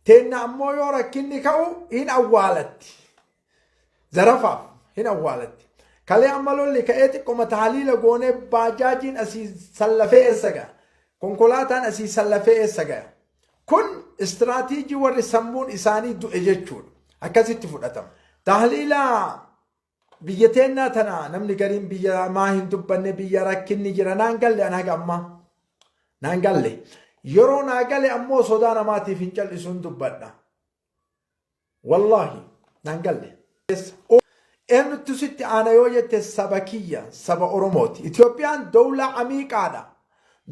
Teenna ammoo yoo rakkinni ka'u hin awwaalatti. Zarafaaf hin awwaalatti. Kalee amma lolli ka'ee xiqqoma tahaliila goonee baajaajiin asii sallafee eessa ga'a? Konkolaataan asii sallafee eessa ga'a? Kun istiraatiijii warri sammuun isaanii du'e jechuudha. Akkasitti fudhatama. Tahliila biyya teennaa tana namni gariin biyya maa hin dubbanne, biyya rakkinni jira, naan galle. An haga ammaa naan galle. Yeroo naa gale ammoo sodaa namaatiif hin cal'isuun dubbadha. Wallaahi naan galle. Eenyutu sitti aana yoo jette, saba kiyya, saba Oromooti. Itoophiyaan dawlaa amiiqaadha.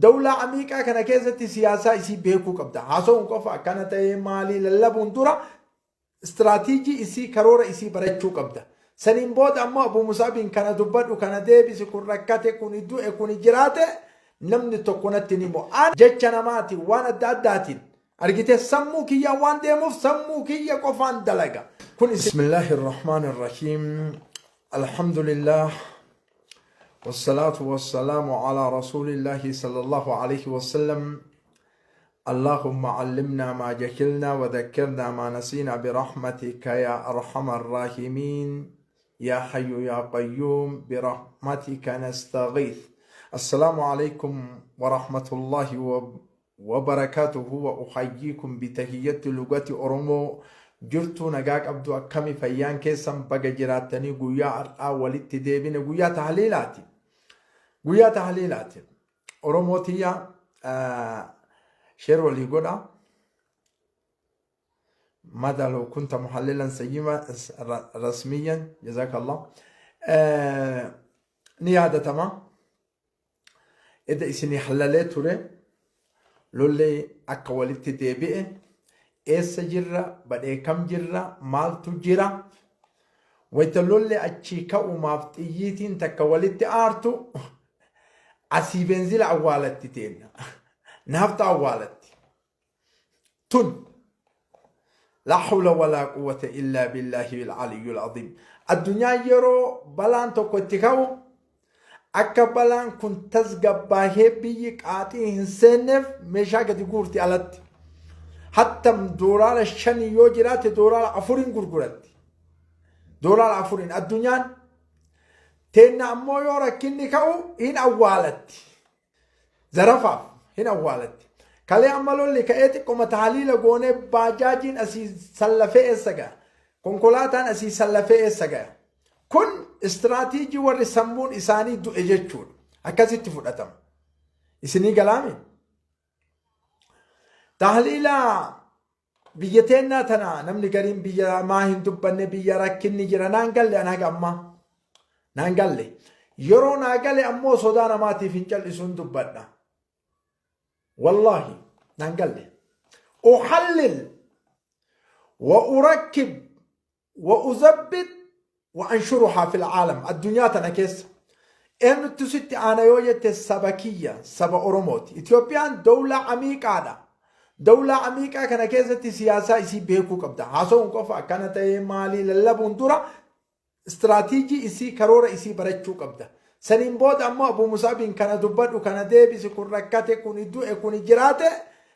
Dawlaa amiiqaa kana keessatti siyaasaa isii beekuu qabda. Haasa'uun qofa akkana ta'ee maalii lallabuun dura istiraatiijii isii, karoora isii barachuu qabda. Saniin booda ammoo Abuu Musaabiin kana dubbadhu, kana deebisi, kun rakkate, kun du'e, kun jiraate, namni tokko natti ni himu. Jecha namaatiin, waan adda addaatiin argite, sammuu kiyya waan deemuuf sammuu kiyya qofaan dalaga. Kun Bismillaahi Irrahmaan Irrahiim. Alhamdulillah. والصلاة والسلام على رسول الله صلى الله عليه وسلم. اللهم علمنا ما جهلنا وذكرنا ما نسينا برحمتك يا أرحم الراحمين، يا حي يا قيوم برحمتك نستغيث. السلام عليكم ورحمة الله وبركاته، وأحييكم بتحية لغة أورومو. Jirtuu, nagaa qabdu? Akkami fayyaan keessan? Baga jiraattanii. Guyyaa har'aa walitti deebine, guyyaa tahliilaati. Guyyaa tahliilaati. Oromoo tiyya, share walii godha. ماذا لو كنت محللا سيما رسميا؟ جزاك الله. Ni yaadatama, eda isinii hallalee ture, lollee akka walitti deebi'e. Eessa jirra? Badhee kam jirra? Maaltu jira? Wayita lollee achii ka'umaaf xiyyiitiin takka walitti aartu, asii beenzila awwaalatti, teenna naafta awwaalatti tun. لا حول ولا قوة إلا بالله العلي العظيم. Addunyaan yeroo balaan tokko itti ka'u, akka balaan kun tasgabbaahee biyyi qaaxii hin seenneef meeshaa gadi guurti alatti. Hattam $5 yoo jiraate $4n gurguratti. $4n addunyaan. Teenna ammoo yoo rakkinni ka'u hin awwaalatti. Zarafaaf hin awwaalatti. Kalee amma lolli ka'ee xiqqoma tahliila goonee baajaajiin asii sallafee eessa ga'a? Konkolaataan asii sallafee eessa ga'a? Kun istiraatiijii warri sammuun isaanii du'e jechuudha. Akkasitti fudhatama. Isinii galaami? Tahliila biyya teennaa tana namni gariin biyya maa hin dubbanne, biyya rakkinni jira, naan galle. An haga ammaa naan galle. Yeroo naa gale ammoo sodaa namaatiif hin cal'isuun dubbadha. Wallaahi naan galle. أحلل وأركب وأزبط وأنشرها في العالم. Addunyaa tana keessa eenyutu sitti aana yoo jette, saba kiyya, saba Oromooti. Itoophiyaan dawlaa amiiqaadha. Dawlaa amiiqaa kana keessatti siyaasaa isii beekuu qabda. Haasa'uun qofa akkana ta'ee maalii lallabuun dura istiraatiijii isii, karoora isii barachuu qabda. Saniin booda ammoo Abuu Musaabiin kana dubbadhu, kana deebisi, kun rakkate, kun du'e, kun jiraate,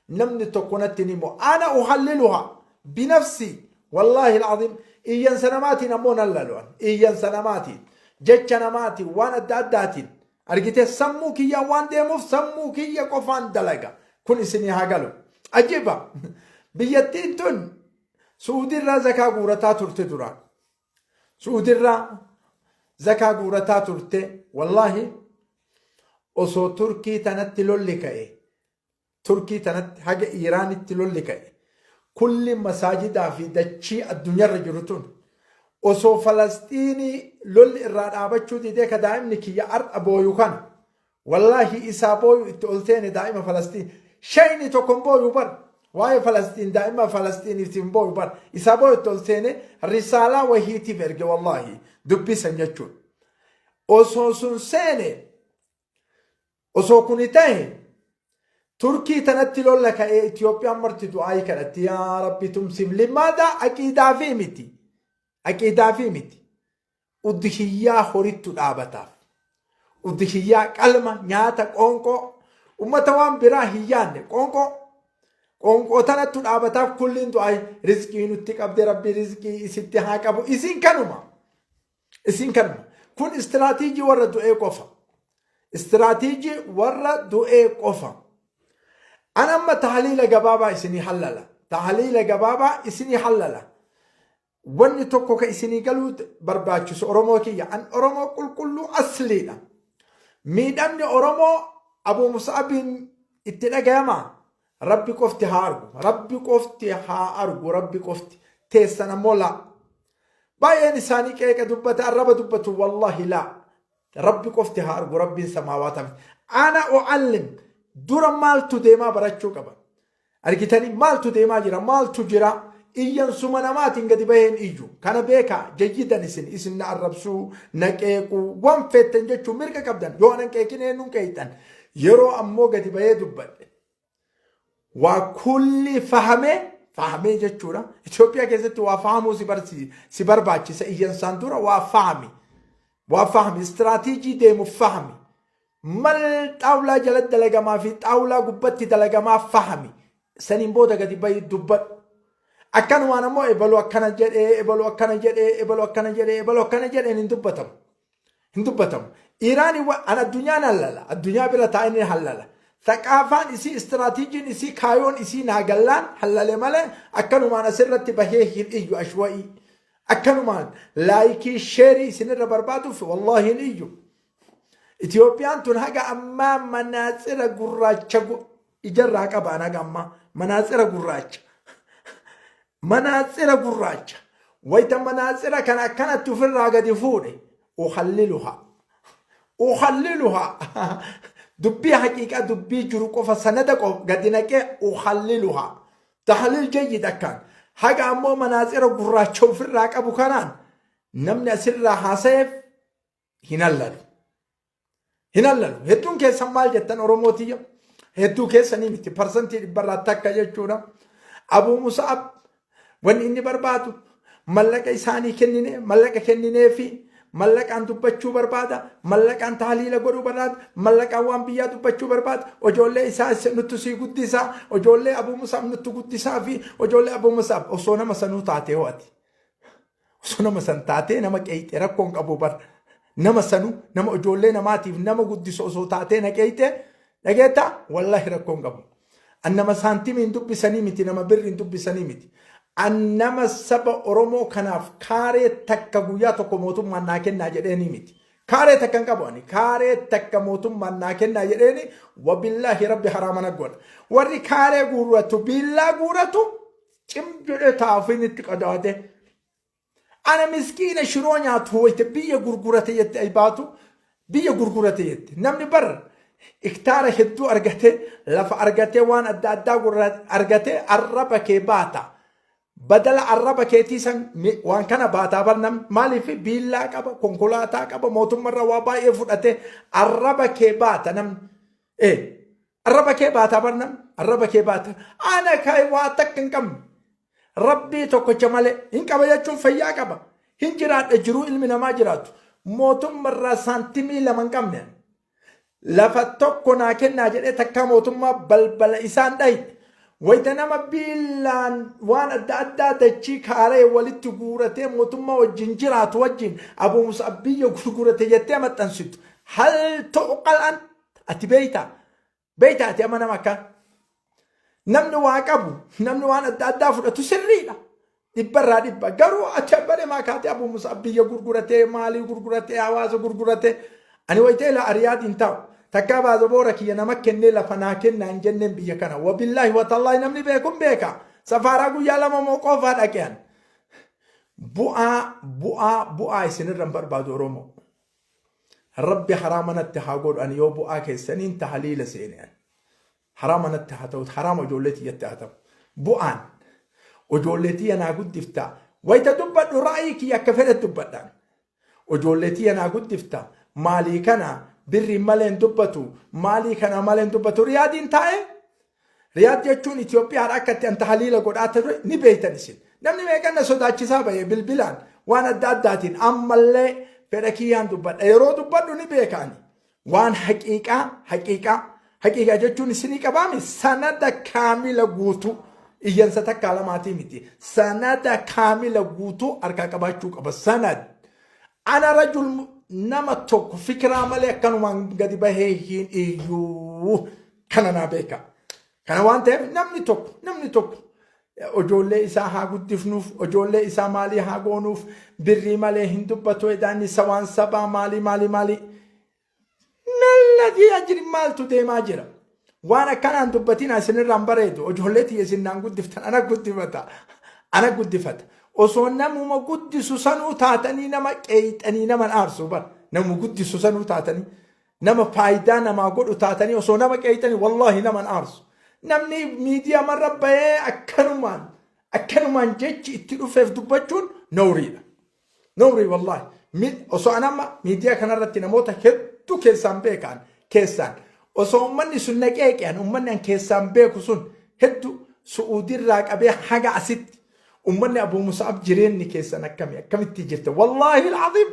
namni tokko natti ni himu. أنا أحللها بنفسي والله العظيم. Iyyansa namaatiin ammoo nan lalu'an. Iyyansa namaatiin, jecha namaatiin, waan adda addaatiin argite, sammuu kiyya waan deemuuf sammuu kiyya qofaan dalaga. Kun isinii haa galu. Ajiba! Biyyattiin tun Suudirraa zakaa guurataa turte duraan. Suudirraa zakaa guurataa turte. Wallaahi osoo Turkii tanatti lolli ka'e, Turkii tanatti haga Iiraanitti lolli ka'e, kulli masaajidaa fi dachii addunyaarra jiru tun osoo Falasxiinii lolli irraa dhaabachuu didee, ka daa'imni kiyya har'a booyu kana, wallaahi isaa booyu itti ol seene. Daa'ima Falasxiin shayni tokko hin booyu bar, waa'ee Falasxiin daa'ima Falasxiiniif hin booyu bar, isaa booyu itti ol seene, risaalaa wahiitiif erge, wallaahi dubbisan jechuudha. Osoo sun seene, osoo kuni ta'e, Turkii tanatti lolla ka'ee, Itoophiyaan marti du'aayii kadhatti, yaa Rabbi tumsiif. Limaada? Aqiidaa fi miti, aqiidaa fi miti, udhiyyaa horittu dhaabataaf, udhiyyaa qalma nyaata qoonqoo ummata waan biraa hin yaanne qoonqoo. Qoonqoo tanattu dhaabataaf kulliin du'aa rizqii nutti qabde, Rabbi rizqii isitti haa qabu. Isin kanuma. Isin kanuma. Kun istiraatiijii warra du'ee qofa. Istiraatiijii warra du'ee qofa. An amma tahliila gabaabaa isinii hallala. Tahliila gabaabaa isinii hallala. Wanni tokko ka isinii galuu barbaachisu, Oromoo kiyya, an Oromoo qulqulluu asliidha. Miidhamni Oromoo Abuu Musa'abiin itti dhagayamaa? Rabbi qofti haa argu. Rabbi qofti haa argu. Rabbi qofti. Teessan ammoo laa. Baay'een isaanii qeeqa dubbata, arraba dubbatu, wallahi laa. Rabbi qofti haa argu, Rabbiin samaawaata miti. Ana u'allim dura maaltu deemaa barachuu qaba. Argitanii, maaltu deemaa jira, maaltu jira? Iyyansuma namaatiin gadi baheen iyyu. Kana beekaa jayyidan, isin na arrabsuu, na qeequu, waan feettan jechuun mirga qabdan. Yoo anan qeeqin eenyuun qeeyxan? Yeroo ammoo gadi bahee dubbadhe, waa kulli fahamee fahamee jechuudha. Itoophiyaa keessatti waa fahamuu si barbaachisa. Iyyansaan dura waa fahami. Waa fahami. Istiraatiijii deemu fahami. Mal xaawulaa jalatti dalagamaa fi xaawulaa gubbatti dalagamaa fahami. Saniin booda gadi bahii dubbadhu. Akkanumaan ammoo ebaluu akkana jedhee, ebaluu akkana jedhee, ebaluu akkana jedhee, ebaluu akkana jedheen hin dubbatamu. Hin dubbatamu. Iiraan an addunyaan hallala. Addunyaa bira taa'anii hallala. Thaqaafaan isii, istiraatiijiin isii, kaayoon isii naa gallaan hallale malee akkanumaan asirratti bahee hin iyyu ashwa'ii. Akkanumaan like, share isinirra barbaaduuf wallaahi hin iyyu. Itoophiyaan tun haga ammaa manaatsira gurraacha ijarraa qabaan, haga ammaa manaatsira gurraacha. Manaatsira gurraacha. Wayita manaatsira kana akkanatti ofirraa gadi fuudhe, uhalliluha. Uhalliluha. Dubbii haqiiqaa, dubbii jiru qofa sanada qofa gadi naqee uhalliluha. Tahlil jayyid akkaan. Haga ammoo manaatsira gurraacha ofirraa qabu kanaan namni asirraa haasayeef hin hallalu. Hin hallalu. Hedduun keessan maal jettan, Oromootiyya? Hedduu keessanii miti. 1% takka jechuudha. Abuu Musa'ab wanni inni barbaadu mallaqa isaanii kennine, mallaqa kenninee fi mallaqaan dubbachuu barbaada, mallaqaan tahliila godhuu barbaada, mallaqaan waan biyyaa dubbachuu barbaada. Ijoollee isaa nuttu sii guddisaa, ijoollee Abuu Musa'ab nuttu guddisaa fi ijoollee Abuu Musa'ab. Osoo nama sanuu taatee ho'ati. Osoo nama san taatee nama qeeyxee rakkoon qabu bar. Nama sanu, nama ijoollee namaatiif nama guddisu osoo taatee na qeeyxee, dhageettaa, wallahi rakkoon qabu. An nama saantimiin dubbisanii miti, nama birriin dubbisanii miti. An nama saba Oromoo kanaaf kaaree takka guyyaa tokko mootummaan naa kennaa jedheenii miti. Kaaree takka hin qabu ani. Kaaree takka mootummaan naa kennaa jedheeni, wabillaahi Rabbi haraama na godha. Warri kaaree guurratu, biillaa guuratu, cim jedhee taa'ufiin itti qadaade. Ana miskiina shiroo nyaatu wayita biyya gurgurate jette ay baatu, biyya gurgurate jette. Namni bar iktaara hedduu argate, lafa argatee, waan adda addaa argate, arraba kee baata. Badala arraba keetii san waan kana baataa bar. Namni maaliif biillaa qaba, konkolaataa qaba, mootummarraa waa baay'ee fudhate, arraba kee baata namni. Arraba kee baataa bar namni, arraba kee baata. Ana kai waa takka hin qabne. Rabbii tokkicha malee hin qaba jechuun fayyaa qaba. Hin jiraadha jiruu ilmi namaa jiraatu. Mootummarraa saantimii 2 hin qabne. Lafa tokko naa kennaa jedhee takkaa mootummaa balbala isaan dhahi. Wayita nama biillaan waan adda addaa dachii kaaree walitti guuratee mootummaa wajjin jiraatu wajjin Abuu Musa'ab biyya gurgurate jettee maxxansitu. Hal tuqal an ati beeytaa? Beeytaa ati amma nama akkaan? Namni waa qabu, namni waan adda addaa fudhatu sirriidha. 100%. Garuu ati abba maa kaatee Abuu Musa'ab biyya gurguratee, maalii gurguratee, hawaasa gurguratee. Ani wayitee ilaa Ariyaad hin taa'u. Takkaa baazaboora kiyya nama kennee lafa naa kennaa hin jenneen biyya kana. Wabillaahi watallaahi namni beekun beeka. Safaaraa guyyaa 2 moo qofaa dhaqe an. Bu'aa, bu'aa, bu'aa isinirra hin barbaadu, Oromoo. Rabbi haraama natti haa godhu ani yoo bu'aa keessaniin tahaliila seene ani. Haraama natti haa ta'u, haraama ijoollee tiyyatti haa ta'u. Bu'aan ijoollee tiyya naa guddiftaa. Wayita dubbadhu ra'ayii kiyya akka fedhe dubbadhaan. Ijoollee tiyya naa guddifta. Maalii kana birriin malee hin dubbatu. Maalii kana malee hin dubbatu. Riyaadiin taa'ee, Riyaad jechuun Itoophiyaadha, akka itti an tahaliila godhaa ture ni beektan isin. Namni meeqan na sodaachisaa bahe bilbilaan, waan adda addaatiin. Ammallee fedha kiyyaan dubbadha. Yeroo dubbadhu ni beeka ani. Waan haqiiqaa, haqiiqaa, Haqiiqaa jechuun isinii qabaami sanada kaamila guutuu iyyansa takkaa lamaatii miti. Sanada kaamila guutuu harkaa qabaachuu qaba. Sanad. Ana rajul nama tokko fikiraa malee akkanumaan gadi bahee hin iyyuu. Kana naa beeka. Kana waan ta'eef namni tokko ijoollee isaa haa guddifnuuf, ijoollee isaa maalii haa goonuuf, birrii malee hin dubbatu, edaan isa waan sabaa maalii maalii maalii. Melladii ajiri maaltu deemaa jira? Waan akkanaan dubbatiin isinirraan bareedu. Ijoollee tiyya isin naan guddiftan ana guddifata. Ana guddifata. Osoo namuma guddisu sanuu taatanii nama qeeyxanii nama aarsu bara. Namuma guddisu sanuu taatanii nama faayidaa namaa godhu taatanii osoo nama qeeyxanii wallaahi nama aarsu. Namni miidiyaa marra bahee akkanumaan jechi itti dhufeef dubbachuun nawriidha. Nawrii wallaahi. Osoo an amma miidiyaa kanarratti namoota hedduu keessaan beekan keessaan osoo uummanni sun na qeeqean, uummanni an keessaan beeku sun hedduu Su'uudirraa qabee haga asitti uummanni Abuu Musaab jireenyi keessan akkami, akkamitti jirta? Wallaahi alcaziim,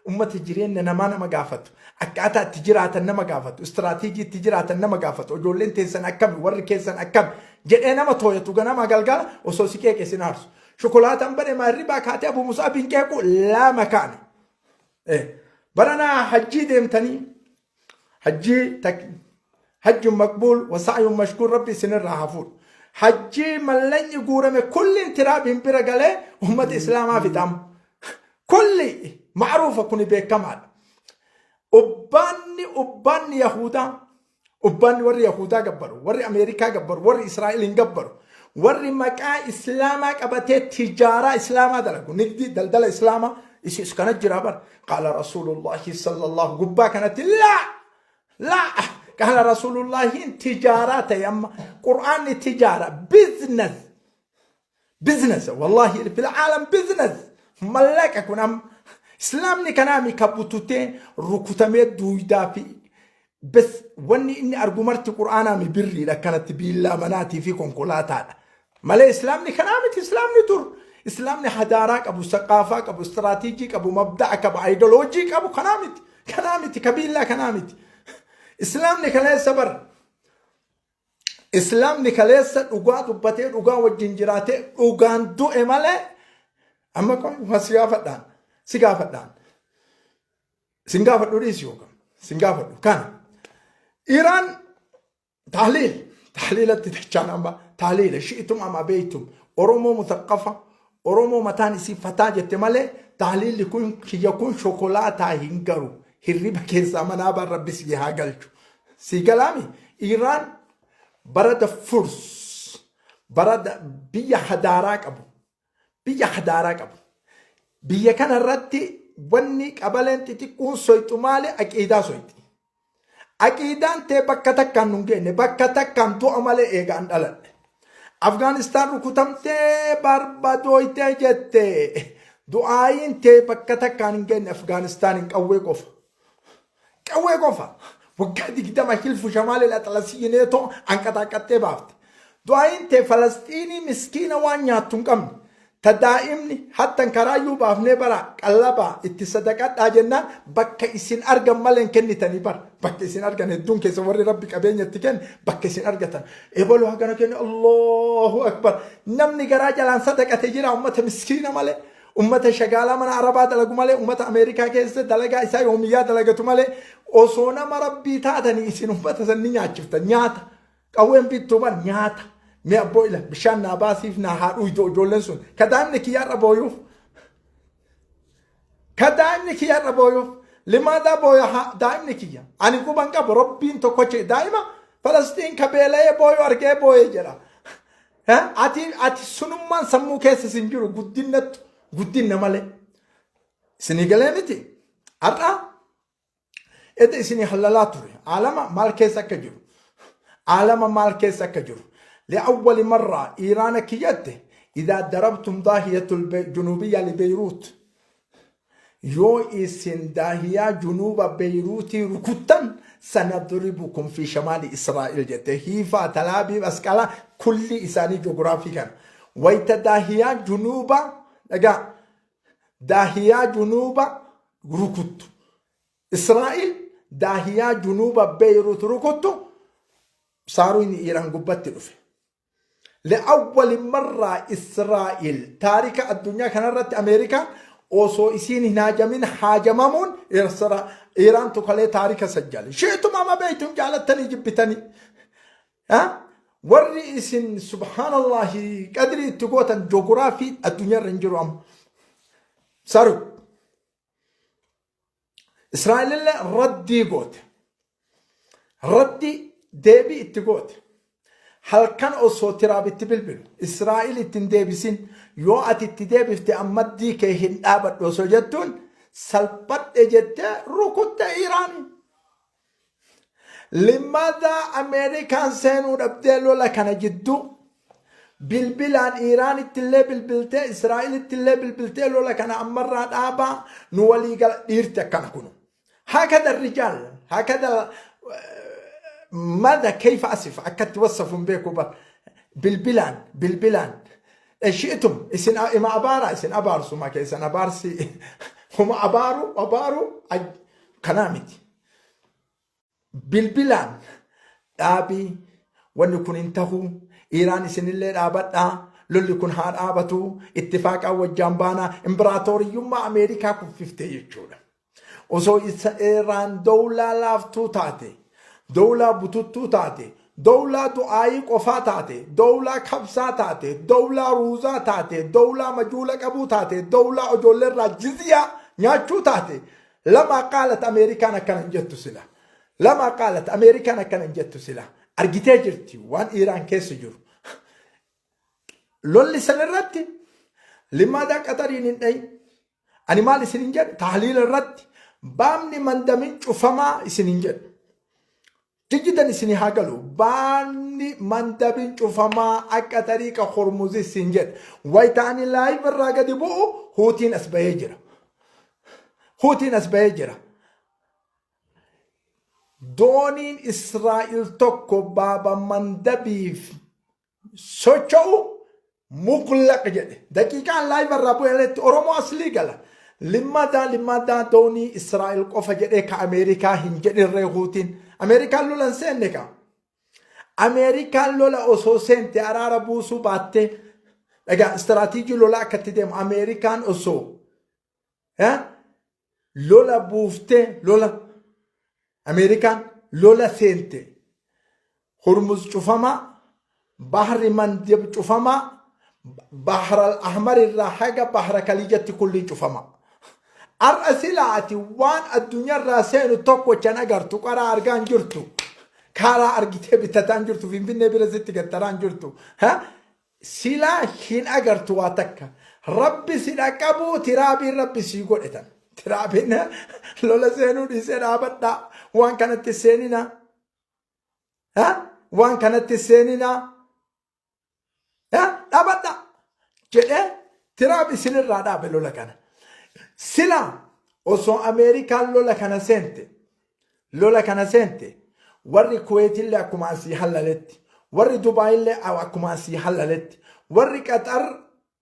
ummata jireenya namaa nama gaafatu, akkaataa itti jiraatan nama gaafatu, istiraatiijii itti jiraatan nama gaafatu, ijoolleen teessan akkami, warri keessan akkami jedhee nama tooyatu ganama galgala osoo si qeeqe sin aarsu. Shokolaataan bade maarribaa kaatee Abuu Musaab hin qeequ lama kaane. Baranaa hajjii deemtanii hajjii hajjun maqbuul wasaayun mashkuur rabbi isinirraa haa fuudhu. Hajjii mallaqni guurame kulliin tiraabiin bira galee ummata islaamaa fixama. Kulli macruufa, kuni beekamaadha. Ubbaanni Yahudaa, ubbaanni warri Yahudaa gabbaru, warri Ameerikaa gabbaru, warri Israa'el hin gabbaru, warri maqaa islaamaa qabatee tijaaraa islaamaa dalagu, nigdi daldala islaamaa isis kana jira bar. Qaala Rasuulullahi sallallahu gubbaa kanatti laa laa qaala Rasuulullahiin tijaaraa ta'e. Amma Qur'aanni tijaara, business, business, wallahi fil aalam business mallaqa kun amma islaamni kanaami ka bututee rukutamee duuydaa fi bes wanni inni argu marti qur'aanaami birriidha, akkanatti biillaa manaatii fi konkolaataadha malee islaamni kanaa miti. Islaamni dur islaamni hadaaraa qabu, saqaafaa qabu, istiraatiijii qabu, mabda'a qabu, aayidoloojii qabu kanaa miti, kanaa miti, kabiillaa kanaa miti. Islaamni kaleessa bara islaamni kaleessa dhugaa dubbatee, dhugaa wajjin jiraatee, dhugaan du'e malee amma qoy si gaafadhaan sin gaafadhu dhiisi yookaan sin gaafadhu kana Iraan tahliil tahliilatti dachaan amma tahliila shi'itum ama beeytum Oromoo mutaqqafa Oromoo mataan isii fataa jette malee tahliilli kun kiyya kun shokolaataa hin garu, hirriba keessaa manaa baan rabbi sii haa galchu sii galaami. Iraan barada furs barada biyya hadaaraa qabu, biyya hadaaraa qabu. Biyya kana irratti wanni qabaleen xixiqqoon soyxu maali? Aqiidaa soyxi. Aqiidaan tee bakka takkaan nun geenne, bakka takkaan du'a malee eegaan dhaladhe. Afgaanistaan rukutamtee barbadooytee jette. Du'aayiin tee bakka takkaan hin geenne Afgaanistaan hin qawwee qofa. Qawwee qofa. Waggaa 20 hilfu shamaalee laxalasii neetoo anqaxaaqaxxee baafte. Du'aayiin tee Falasxiinii miskiina waan nyaattu hin qabne. Ta daa'imni hattan karaayyuu baafnee bara qallabaa itti sadaqadhaa jennaan bakka isin argan malee hin kennitanii bara. Bakka isin argan hedduun keessa warri rabbi qabeenya itti kenne bakka isin argatan. Ebaluu hagana kenne, Allahu akbar. Namni garaa jalaan sadaqate jira ummata miskiina malee. Ummata shagaalaa mana arabaa dalagu malee, ummata Ameerikaa keessa dalagaa isaa yoomiyyaa dalagatu malee, osoo nama rabbii taatanii isin ummata san ni nyaachiftan nyaata. Qawween bittuu bar nyaata. Mee abboo ila bishaan naa baasiif naa haa dhuydu ijoolleen sun. Ka daa'imni kiyyaarra booyuuf. Ka daa'imni kiyyaarra booyuuf. Limaadaa booya daa'imni kiyya. Ani quban qabu, rabbiin tokkocha daa'ima Falastiin ka beela'ee booyu argee booyee jedha. Ati sunummaan sammuu keessa sin jiru, guddinnattu guddinna malee. Isinii galee miti. Har'a edda isinii hallalaa ture. Aalama maal keessa akka jiru. Aalama maal keessa akka jiru. لأول مرة إيران كيت إذا ضربتم ضاحية الجنوبية لبيروت، yoo isin daahiyaa junuuba Beeyruutii rukuttan سنضربكم في شمال إسرائيل jette. Hiifaa, Talaabiib, Asqalaa kulli isaanii joogiraafii kana. Wayita daahiyaa junuuba dhagaa daahiyaa junuuba rukuttu. Israa'il daahiyaa junuuba Beeyruut rukuttu. Saaruun Iiraan gubbatti dhufe. Li'awwali marraa Israa'el taarika addunyaa kanarratti Ameerikaan osoo isiin hin haajamin haajamamuun Iiraantu kalee taarika sajjale. Shi'tum ama beeytum, jaalattanii jibbitanii. Warri isin subhaanallahi qadrii itti gootan joogiraafii addunyaarra hin jiru amma. Saru. Israa'elillee raddii goote. Raddii deebii itti goote. Halkan osoo Tiraab itti bilbilu Israa'el itti hin deebisin, yoo ati itti deebifte ammaddii kee hin dhaabadhu osoo jettuun salphadhe jettee rukutte Iraanii. Limadaa Ameerikaan seenuu dhabdee lola kana jidduu? Bilbilaan Iiraanitti illee bilbiltee, Israa'elitti illee bilbiltee, lola kana ammarraa dhaabaa, nu walii gala. Dhiirti akkana kunu. هكذا الرجال هكذا. ماذا كيف أصف akkatti wassafuun beeku bar. Bilbilaan bilbilaan shi'tum isin ima abaara, isin abaarsuma keessan abaarsi huma abaaru abaaru kanaa miti. Bilbilaan dhaabii, wanni kun hin tahu, Iiraan isinillee dhaabadhaa, lolli kun haa dhaabatu, ittifaaqaa wajjaan baanaa. Imbiraatooriyyummaa Ameerikaa kuffiftee jechuudha. Osoo isa Iiraan dowlaa laaftuu taate, dowlaa bututtuu taate, dowlaa du'aayii qofaa taate, dowlaa kabsaa taate, dowlaa ruuzaa taate, dowlaa majuula qabuu taate, dowlaa ijoolleerraa jizyaa nyaachuu taate, لما قالت Ameerikaan akkana hin jettu sila. لما قالت Ameerikaan akkana hin jettu sila. Argitee jirti waan Iiraan keessa jiru. Lolli san irratti limaadaa Qaxariin hin dhayin? Ani maal isin hin jedhu? Tahliila irratti baamni mandamin cufamaa isin hin jedhu. Jijjidan isin haa galu. Baamni mandabin cufamaa akka tariiqa Hormuzis isin jedhu. Wayita ani live irraa gadi bu'u Huutiin as bahee jira. Huutiin as bahee jira. Dooniin Israa'el tokko baaba mandabiif socho'u مغلق jedhe. Daqiiqaan live irraa bu'eetti Oromoo aslii gala. Limmadaa limmadaa doonii Israa'el qofa jedhee ka Ameerikaa hin jedhinree Huutiin? Ameerikaan lola hin seenne ka. Ameerikaan lola osoo seente araara buusuu baattee, egaa istiraatiijii lolaa akkatti deemu, Ameerikaan osoo lola buuftee, lola Ameerikaan lola seente, Hurmuz cufamaa, Bahri Mandib cufamaa, Bahra Ahmar irraa haga Bahra Kaliijatti kulliin cufamaa. Har'a silaa ati waan addunyaarraa seenu tokkochan agartu, qaraa argaa hin jirtu. Karaa argitee bitataa hin jirtu, Finfinnee bira sitti gattaraa hin jirtu. Silaa hin agartu waa takka. Rabbi si dhaqqabuu tiraabiin rabbi sii godhe tan. Tiraabiin lola seenuu dhiisee dhaabadhaa. Waan kanatti seeninaa. Waan kanatti seeninaa. Dhaabadhaa jedhee tiraab isinirraa dhaabe lola kana. Silaa osoo Ameerikaan lola kana seente, lola kana seente, warri Kuweetillee akkuma asii hallaletti, warri Dubaayillee akkuma asii hallaletti, warri Qaxar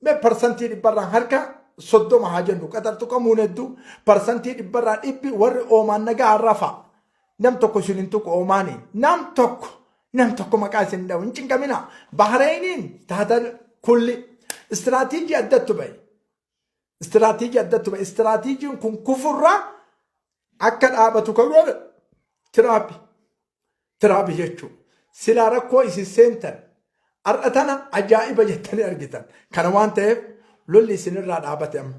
mee 130% haa jennu, Qaxar tuqamuun hedduu, 100% warri Oomaan nagaa rafa. Nam tokko isin hin tuqu Oomaaniin. Nam tokko, nam tokko maqaa isin hin dhawu, hin cinqamina. Bahreeniin taata kulli istiraatiijii addattu bahe. Istiraatiijii addattu bahe. Istiraatiijiin kun kufurraa akka dhaabatu kan godhe Tiraapi. Tiraapi jechuun silaa rakkoo isin seentan har'a tana ajaa'iba jettanii argitan. Kana waan ta'eef lolli isinirraa dhaabate amma.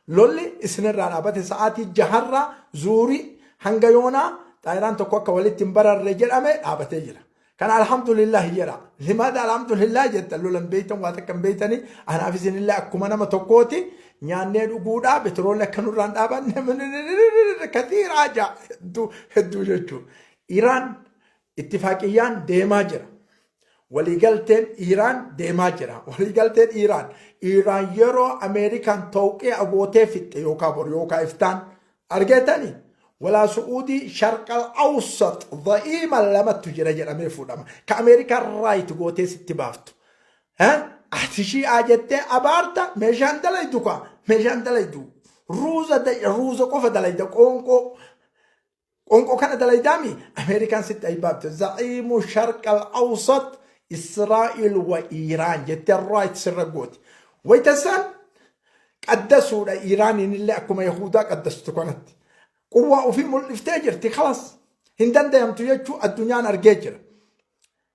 Lolli isinirraa dhaabate. Sa'aatii 6rraa zuurii hanga yoonaa xaayiraan tokko akka walitti hin bararre jedhame dhaabatee jira. Kana alhamdulillah jedha. لماذا alhamdulillah jettan? Lolan beeytan, waa takka hin beeytanii. Anaaf isinillee akkuma nama tokkooti nyaannee dhuguudhaa, petroolli akka nurraan dhaabanne كثير haja hedduu hedduu jechuudha. Iraan ittifaaqiyyaan deemaa jira. Waliigalteen Iiraan deemaa jira. Waliigalteen Iiraan yeroo Ameerikaan tooqee agootee fixxe yookaan bor yookaan iftaan argeetanii walaa Su'uudii شرق الأوسط da'iima lamattu jira jedhamee fuudhama. Ka Ameerikaan right gootee sitti baaftu. Ati shi'aa jettee abaarta, meeshaan dalaydu kaa meeshaan dalaydu ruuza, ruuza qofa dalayda, qoonqoo. Qonqoo kana dalaydaami Ameerikaan sitti aybaabte. Za'iimu sharqal awsat Israa'il wa Iiraan jettee right sirra gooti. Wayita isaan qaddasuudha Iiraaniin illee akkuma Yahudaa qaddastu kanatti. Quwwaa ofii mul'iftee jirti kalas. Hin dandayamtu jechuu addunyaan argee jira.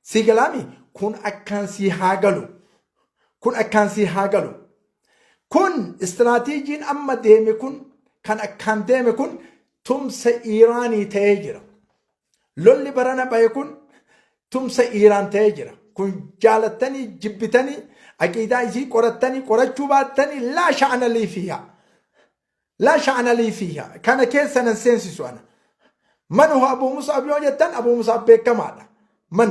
Sii galaami kun akkaan sii haa galu. Kun akkaan sii haa galu. Kun istiraatiijiin amma deeme kun kan akkaan deeme kun tumsa Iiraanii ta'ee jira. Lolli barana bahe kun tumsa Iiraan ta'ee jira. Kun jaalattanii jibbitanii aqiidaa isii qorattanii qorachuu baattanii laa sha'ana lii fiihaa. Laa sha'ana lii fiihaa. Kana keessa nan seensisu ana. Man huwa Abuu Mus'ab yoo jettan Abuu Mus'ab beekamaadha. Man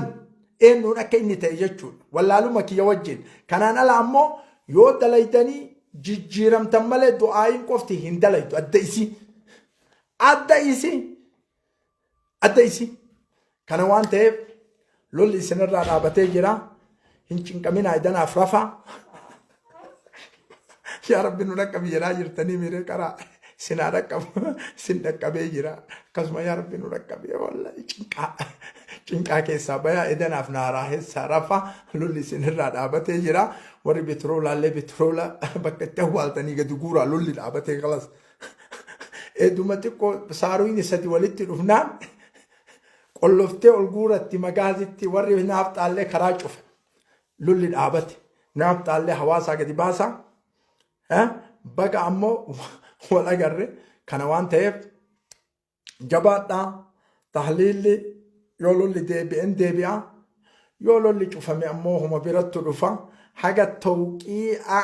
eenyuun akka inni ta'e jechuudha. Wallaaluma kiyya wajjin. Kanaan ala ammoo yoo dalaydanii jijjiiramtan malee du'aa'iin qofti hin dalaydu. Adda isii. Adda isii. Adda isii. Kana waan ta'eef lolli isinirraa dhaabatee jira. Hin cinqaminaa idanaaf rafaa. Yaa Rabbi nu dhaqqabi jedhaa jirtanii miiree qaraa isin haa dhaqqabu isin dhaqqabee jira. Akkasuma yaa Rabbi nu dhaqqabi wallahi cinqaa cinqaa keessaa bayaa idanaaf naaraa keessaa rafaa lolli isinirraa dhaabatee jira. Warri bitroolaallee bitroola bakka itti awwaaltanii gadi guuraa lolli dhaabatee kalas. Eeduma xiqqoo saaruyni sadi walitti dhufnaan qolloftee ol guuratti magaazitti warri naafxaallee karaa cufe. Lolli dhaabate. Naafxaallee hawaasaa gadi baasaa. Baga ammoo wal agarre kana waan ta'eef jabaadhaa tahliilli yoo lolli deebi'en deebi'a yoo lolli cufame ammoo homa birattu dhufa haga tawqii'a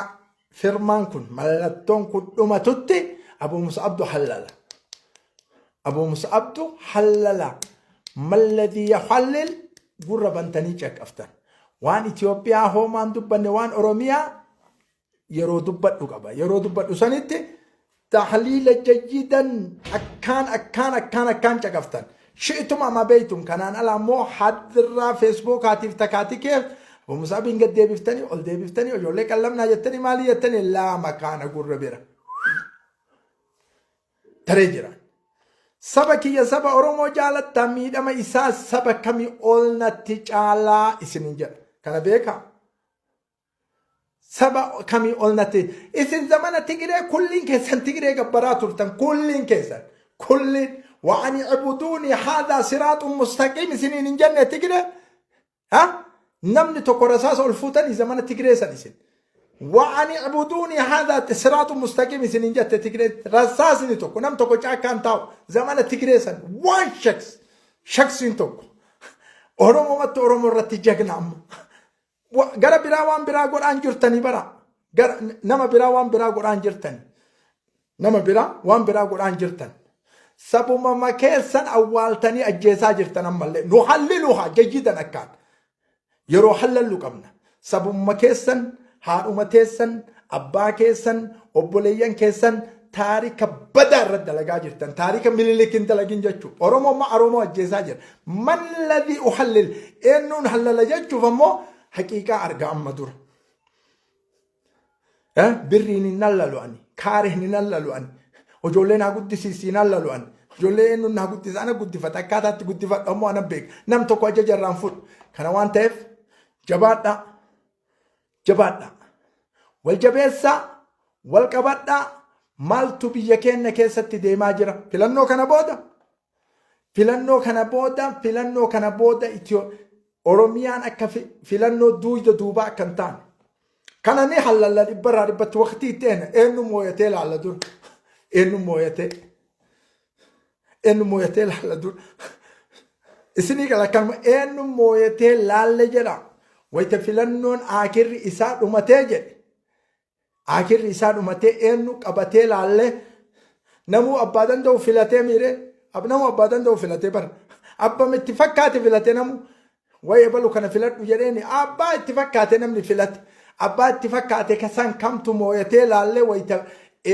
firmaan kun mallattoon kun dhumatutti Abuu Mus'abdu hallala. Abuu Mus'abdu hallala. Malladii yahallil gurra bantanii caqaftan. Waan Itoophiyaa hoomaan dubbanne waan Oromiyaa yeroo dubbadhu qaba. Yeroo dubbadhu sanitti tahliila jayyidan akkaan akkaan akkaan akkaan caqaftan. Shi'tum ama beeytum kanaan ala ammoo hadirraa feesbuukaatiif takaatikeef Abu Musaabiin gad deebiftanii ol deebiftanii ijoollee qallamnaa jettanii maalii jettanii laa makaana gurra bira. Taree jira. Saba kiyya saba Oromoo jaalattaa miidhama isaa saba kamii ol natti caalaa isinin jedha. Kana beekaa. Saba kamii ol natti isin zamana Tigiree kulliin keessan Tigiree gabbaraa turtan kulliin keessan kulliin wa ani ibuduuni haadhaa siraaxun mustaqiim isiniin hin jenne Tigiree ha namni tokko rasaasa ol fuutanii zamana Tigiree san isin wa ani ibuduuni haadhaa siraaxun mustaqiim isin hin jette Tigiree rasaasni tokko nam tokko caakkaan taa'u zamana Tigiree san waan shaks shaksiin tokko Oromomatti Oromoo irratti jagna amma. Gara biraa waan biraa godhaan jirtanii bara. Gara nama biraa waan biraa godhaan jirtani. Nama biraa waan biraa godhaan jirtan. Sabumama keessan awwaaltanii ajjeesaa jirtan ammallee. Nu halliluha jayyidan akkaan. Yeroo hallallu qabna. Sabumma keessan, haadhuma teessan, abbaa keessan, obboleeyyan keessan taarika badaa irratti dalagaa jirtan. Taarika Minilik hin dalagin jechuudha. Oromoo amma Oromoo ajjeesaa jira. Man ladii uhallil eenyuun hallala jechuuf ammoo haqiiqaa arga amma dura. Birriin hin hallalu ani. Kaariin hin hallalu ani. Ijoollee naa guddisiisi hin hallalu ani. Ijoollee eenyuun naa guddisa ana guddifata akkaataa itti guddifadhu ammoo ana beeka. Nam tokko ajaja irraan fudhu. Kana waan ta'eef jabaadhaa. Jabaadhaa. Wal jabeessaa, wal qabadhaa. Maaltu biyya keenya keessatti deemaa jira? Filannoo kana booda filannoo kana booda filannoo kana booda Itiyoo Oromiyaan akka filannoo duuyda duubaa akka hin taane. Kana ni hallalla dhibbarraa dhibbatti waqtii itti eena eenyu mooyatee laalla dura eenyu mooyatee eenyu mooyatee laalla dura isinii gala kanuma eenyu mooyatee laalle jedha wayita filannoon aakirri isaa dhumatee jedhe aakirri isaa dhumatee eenyu qabatee laalle namuu abbaa danda'u filatee miire namuu abbaa danda'u filatee bara abbam itti fakkaate filatee namuu Way ebalu kana filadhu jedheeni abbaa itti fakkaate namni filate abbaa itti fakkaate kasan kamtu mooyatee laallee wayita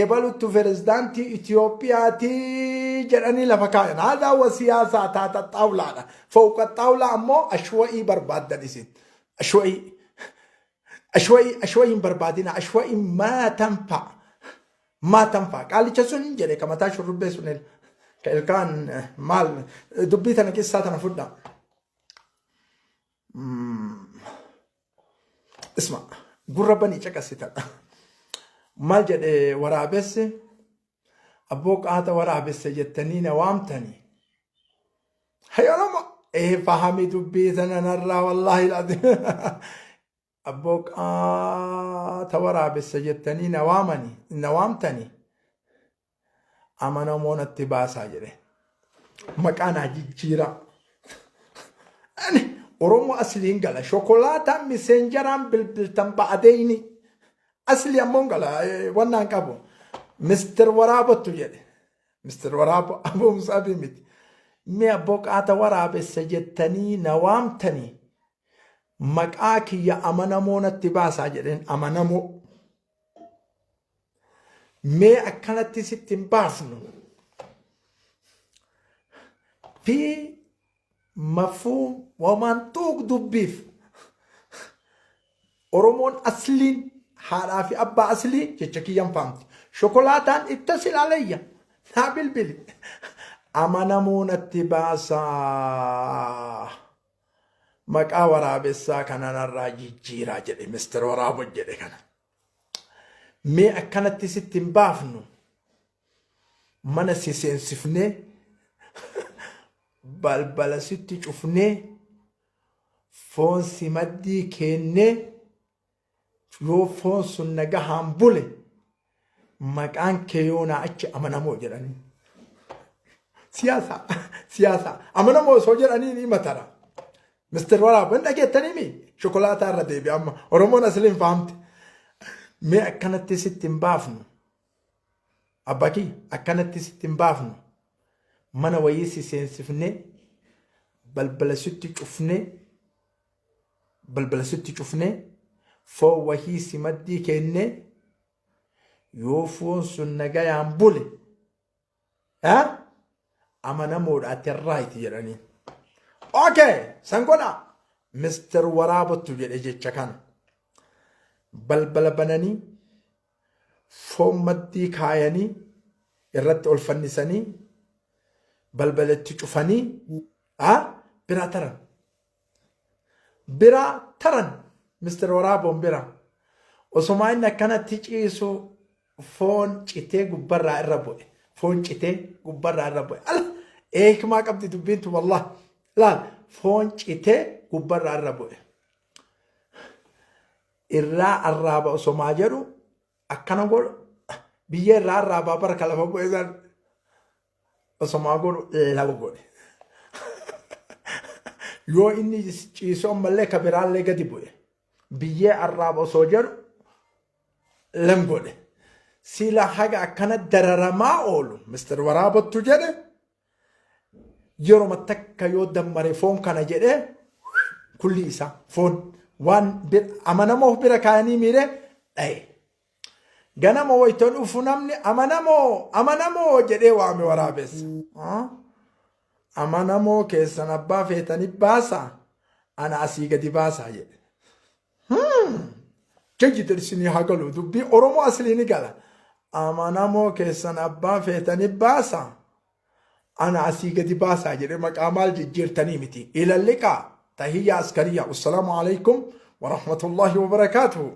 ebaluttu pirezidaantii Itoophiyaati jedhanii lafa kaayan. Haadhaa wa siyaasaa taata xaawlaadha. Fowqa xaawlaa ammoo ashwa'ii barbaaddan isin. Ashwa'ii. Ashwa'ii ashwa'ii hin barbaadina. Ashwa'ii maa tanfa'a. Maa tanfa'a. Qaalicha sun jedhe ka mataa shurrubbee sun. Ka ilkaan maal dubbii tana qissaa tana fudha. Isma gurra banii caqasi tana. Maal jedhe waraabessi? Abboo qaata waraabessa jettanii na waamtanii. Hayyoonama ee fahami dubbii tana narraa wallaahi laazim. Abboo qaata waraabessa jettanii na waamani na waamtanii amanamoo natti baasaa jedhe. Maqaa naa jijjiiraa. Ani Oromoo asliin gala. Shokolaataan miseenjaraan bilbiltan ba'adeeyni. Asli ammoo gala wannaan qabu. Mister Waraabottu jedhe. Mister Waraabo Abuu Musaabii miti. Mee abboo qaata waraabessa jettanii na waamtanii maqaa kiyya amanamoo natti baasaa jedheen amanamoo. Mee akkanatti sitti hin baasnu. Fi mafuu wamaan xuuq dubbiif Oromoon asliin haadhaa fi abbaa aslii jecha kiyyan faamti. Shokolaataan itta silaalayya. Naa bilbili. Amanamoo natti baasaa. Maqaa waraabessaa kana narraa jijjiiraa jedhe Mr. Waraabo jedhe kana. Mee akkanatti sitti hin baafnu. Mana si seensifnee balbala sitti cufnee foon si maddii keennee yoo foon sun nagahaan bule maqaan kee yoonaa achi amanamoo jedhanii. Siyaasa siyaasa amanamoo osoo jedhanii ni matara. Mr. Waraab hin dhageettanii mi? Shokolaataa irra deebi'a amma Oromoon asliin fahamte. Mee akkanatti sitti hin baafnu. Abbaa kiyya akkanatti sitti hin baafnu. Mana wayii si seensifnee balbala sitti cufnee balbala sitti cufnee foon wahii si maddii keennee yoo foon sun nagayaan bule amanamoodha ati right jedhanii. Okay, san godha. Mr. Waraabottu jedhe jecha kana. Balbala bananii foon maddii kaayanii irratti ol fannisanii balbalatti cufanii biraa taran. Biraa taran Mr. Waraaboon bira. Osomaa inni akkanatti ciisu foon citee gubbarraa irra bu'e. Foon citee gubbarraa irra bu'e. Ala eekmaa qabdi dubbiin tun wallah. Laal foon citee gubbarraa irra bu'e. Irraa arraaba osomaa jedhu akkana godhu biyya irraa arraabaa bara ka lafa bu'e san osomaa godhu lafa godhe. Yoo inni ciisu ammallee ka biraallee gadi bu'e. Biyyee arraaba osoo jedhu lam godhe. Sila haga akkana dararamaa oolu Mr. Waraabottu jedhe yeroma takka yoo dammare foon kana jedhee kulli isaa foon waan amanamoo bira kaayanii miire dhaye. Ganama wayita dhufu namni amanamoo amanamoo jedhee waame waraabessa. Amanamoo keessan abbaa feetanii baasaa ana asii gadi baasaa jedhe. Jajjite isinii haa galu dubbii Oromoo aslii ni gala. Amanamoo keessan abbaa feetanii baasaa ana asii gadi baasaa jedhe maqaa maal jijjiirtanii miti. Ilalliqaa tahiyya askariya. Wassalaamu alaikum warahmatullahi wabarakaatuhu.